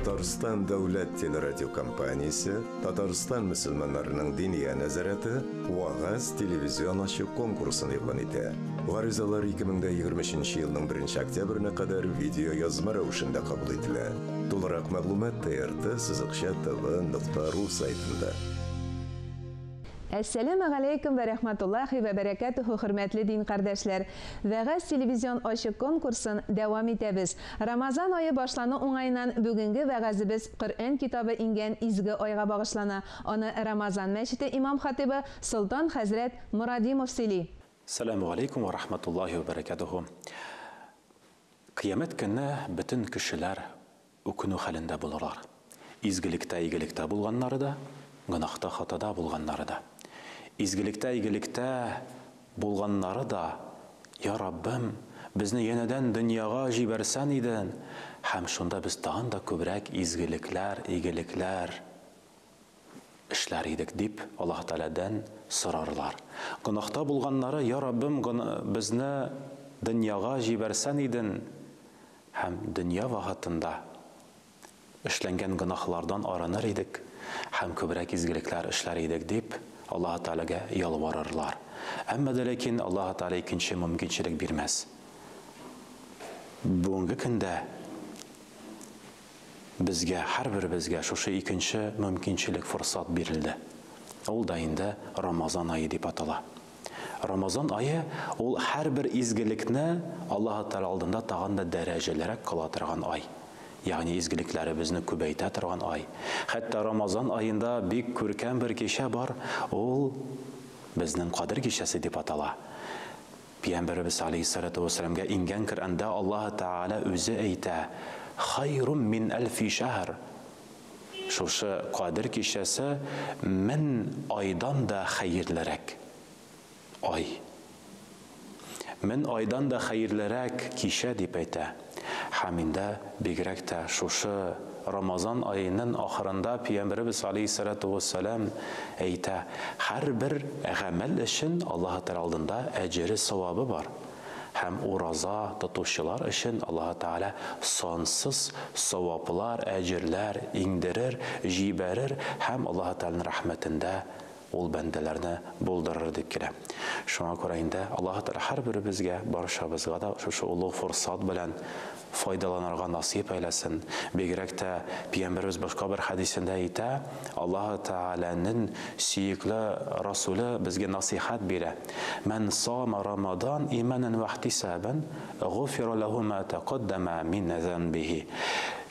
Татарстан дәүләт телерадиокомпаниясе, Татарстан мөселманнарының Диния нәзарәте Вәгазь телевизион ачык конкурсын игълан итә. Гаризалар 2023 елның 1 октябренә кадәр видеоязма рәвешендә кабул ителә. Тулырак мәгълүмат TRT сызыкча tv нокта ру сайтында. Әссәләмә галәйкүм вә рәхмәтуллахи вә бәрәкәтүһү, хөрмәтле дин кардәшләр! Вәгазь телевизион ачык конкурсын дәвам итәбез. Рамазан ае башлану уңаеннан бүгенге вәгазебез Коръән китабы иңгән изге айга багышлана. Аны Рамазан мәчете имам-хатыйбы Солтан хәзрәт Морадимов сөйли. Сәламү галәйкүм вә рәхмәтуллаһи вә бәрәкәтүһү. Кыямәт көнне бөтен кешеләр үкенү хәлендә булырлар. Изгелектә игелектә булганнары да, гөнаһта хатада булганнары да. Изгелектә игелектә булганнары да, Я Раббым, безне янәдән дөньяга җибәрсән иден, һәм шунда без тагын да күбрәк изгелекләр, игелекләр эшләр идек, дип Аллаһ Тәгаләдән сорарлар. Гөнаһта булганнары, Я Раббым, безне дөньяга җибәрсән иден, Һәм дөнья вакытында эшләнгән гөнаһлардан арыныр идек һәм күбрәк изгелекләр эшләр идек, дип Аллаһы Тәгаләгә ялварырлар. Әмма дә ләкин Аллаһы Тәгалә икенче мөмкинчелек бирмәс. Бүгенге көндә безгә, һәрберебезгә шушы икенче мөмкинчелек, форсат бирелде. Ул да инде Рамазан ае дип атала. Рамазан ае ул һәрбер изгелекне Аллаһы Тәгалә алдында тагын да дәрәҗәлерәк кыла торган ай. Ягъни изгелекләребезне күбәйтә торган ай. Хәтта Рамазан аенда бик күркәм бер кичә бар, ул безнең Кадер кичәсе дип атала. Пиямбәребез алейһиссалату вәссәламгә иңгән Коръәндә Аллаһы Тәгалә үзе әйтә, Хайрум мин әлфи шәһр. Шушы Кадер кичәсе мен айдан да хәерлерәк ай. Мен айдан да хәерлерәк кичә дип әйтә. Һәм инде бигрәк тә шушы Рамазан аенын ахырында Пиямберебез алейһиссалату вәссәлам әйтә, һәрбер гамәл өчен Аллаһы Тәгалә алдында әҗере савабы бар. Һәм ураза тотучылар өчен Аллаһы Тәгалә сансыз саваплар, әҗерләр иңдерер, җибәрер һәм Аллаһы Тәгаләнең рәхмәтендә ул бәндәләрне булдырыр дип килә. Шуңа күрә инде Аллаһы Тәгалә һәрберебезгә, барчабызга да шушы олуг форсат белән файдаланырга насыйп әйләсен. Бигрәк тә Пәйгамбәребез башка бер хәдисендә әйтә, Аллаһы Тәгаләнең сөекле Расуле безгә насыйхәт бирә, Мән сама Рамадан иманан вә ихтисабан, гуфира ләһу ма тәкаддәмә мин зәнбихи.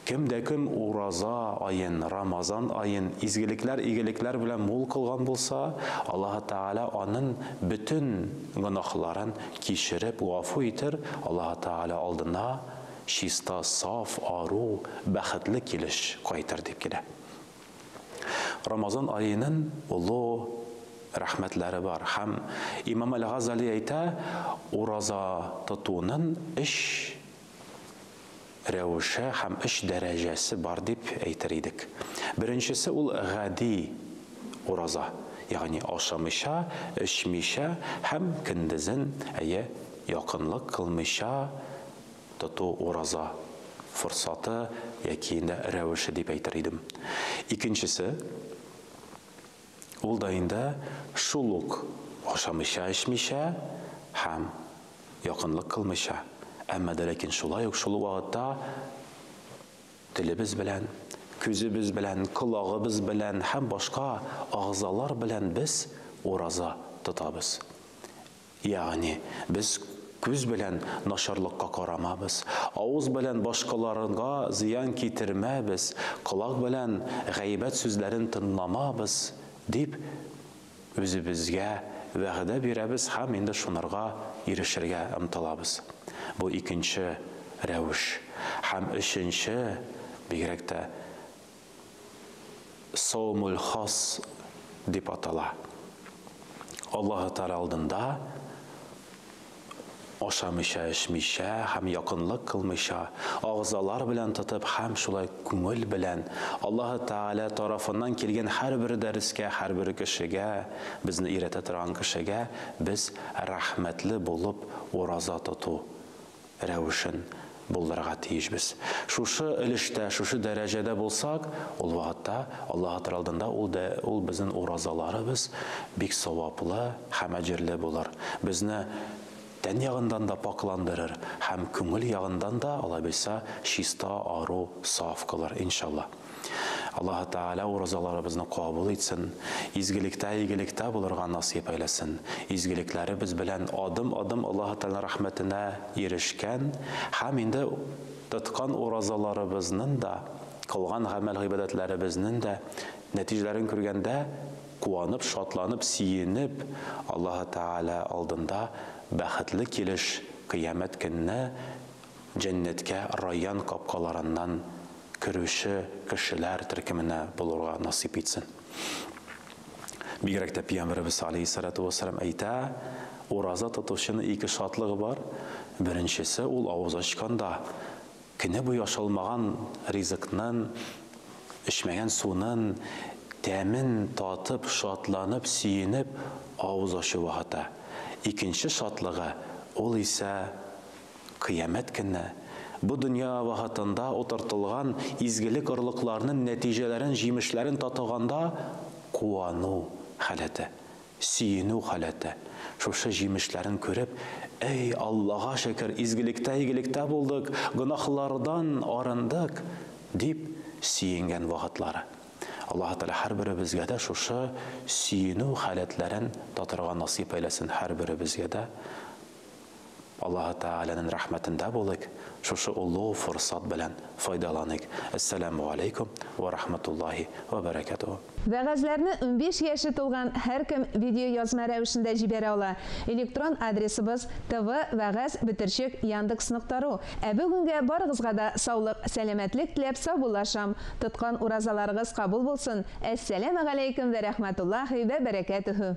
Кем дә кем ураза аен, Рамазан аен изгелекләр, игелекләр белән мул кылган булса, Аллаһы Тәгалә анын бөтен гөнаһларын кичереп, гафу итер, Аллаһы Тәгалә алдына чиста, саф, ару, бәхетле килеш кайтыр дип килә. Рамазан аенын олы рәхмәтләре бар. Һәм имам Әл-Газали әйтә, ураза тотунын өч рәвеше һәм өч дәрәҗәсе бар дип әйтер идек. Беренчесе ул гади ураза, ягъни ашамыйча, эчмичә һәм көндезен, әйе, якынлык кылмыйча тоту ураза форсаты яки инде рәвеше дип әйтер идем. Икенчесе, ул да инде шул ук ашамыйча, эчмичә һәм якынлык кылмыйча, әмма дә ләкин шулай ук шул ук вакытта телебез белән, күзебез белән, колагыбыз белән һәм башка агъзалар белән без ураза тотабыз. Ягъни, без күз белән начарлыкка карамабыз, авыз белән башкаларга зыян китермәбез, колак белән гайбәт сүзләрен тынламабыз, дип үзебезгә вәгъдә бирәбез һәм инде шунарга ирешергә омтылабыз. Бу икенче рәвеш. Һәм өченче, бигрәк тә саумул хас дип атала. Аллаһы Тәгалә алдында ашамыйча, эчмичә һәм якынлык кылмыйча, агъзалар белән тотып һәм шулай күңел белән Аллаһы Тәгалә тарафыннан килгән һәрбер дәрескә, һәрбер кешегә, безне өйрәтә торган кешегә без рәхмәтле булып ураза тоту рәвешен булырга тиешбез. Шушы өлештә, шушы дәрәҗәдә булсак, ул вакытта Аллаһы Тәгалә алдында ул дә ул безнең уразаларыбыз бик саваплы һәм әҗерле булыр. Безне тән ягыннан да пакъландырыр һәм күңел ягыннан да, Алла бирса, чиста, ару, саф кылыр, иншалла. Аллаһы Тәгалә уразаларыбызны кабул итсен, изгелектә, игелектә булырга насыйп әйләсен. Изгелекләребез белән адым-адым Аллаһы Тәгалә рәхмәтенә ирешкән һәм инде тоткан уразаларыбызнын да, кылган гамәл-гыйбадәтләребезнең дә нәтиҗәләрен күргәндә куанып, шатланып, сөенеп, Аллаһы Тәгалә алдында бәхетле килеш кыямәт көнне җәннәткә Райян капкаларыннан керүче кешеләр төркеменә булырга насыйп итсен. Бигрәк тә Пәйгамбәребез алейһиссалату вассалам әйтә, ураза тотучының ике шатлыгы бар. Беренчесе, ул авыз ачканда көне буе ашалмаган ризыкның, эчмәгән суның тәмен татып, шатланып, сөенеп авыз ачу вакыты. Икенче шатлыгы, ул исә Кыямәт көнне бу дөнья вакытында утыртылган изгелек орлыкларының нәтиҗәләрен, җимешләрен татыганда куану халәте, сөенү халәте. Шушы җимешләрен күреп, Әй, Аллага шөкер, изгелектә, игелектә булдык, гөнаһлардан арындык, дип сөенгән вакытлары. Аллаһы Тәгалә һәрберебезгә дә шушы сөенү халәтләрен татырга насыйп әйләсен һәрберебезгә дә. Аллаһы Тәгаләнең рәхмәтендә булыйк, шушы олуг форсат белән файдаланыйк. Әссәләмү галәйкүм вә рахматуллаһи вә бәрәкәтүһү. Вәгазьләрне 15 яше тулган һәркем видеоязма рәвешендә җибәрә ала. Электрон адресыбыз, tv-вәгазь бөтерчек яндекс нокта ру. Ә бүгенгә барыгызга да саулык, сәламәтлек теләп саубуллашам. Тоткан уразаларыгыз кабул булсын. Әссәләмәгаләйкүм вә рәхмәтуллаһи вә бәрәкәтүһү.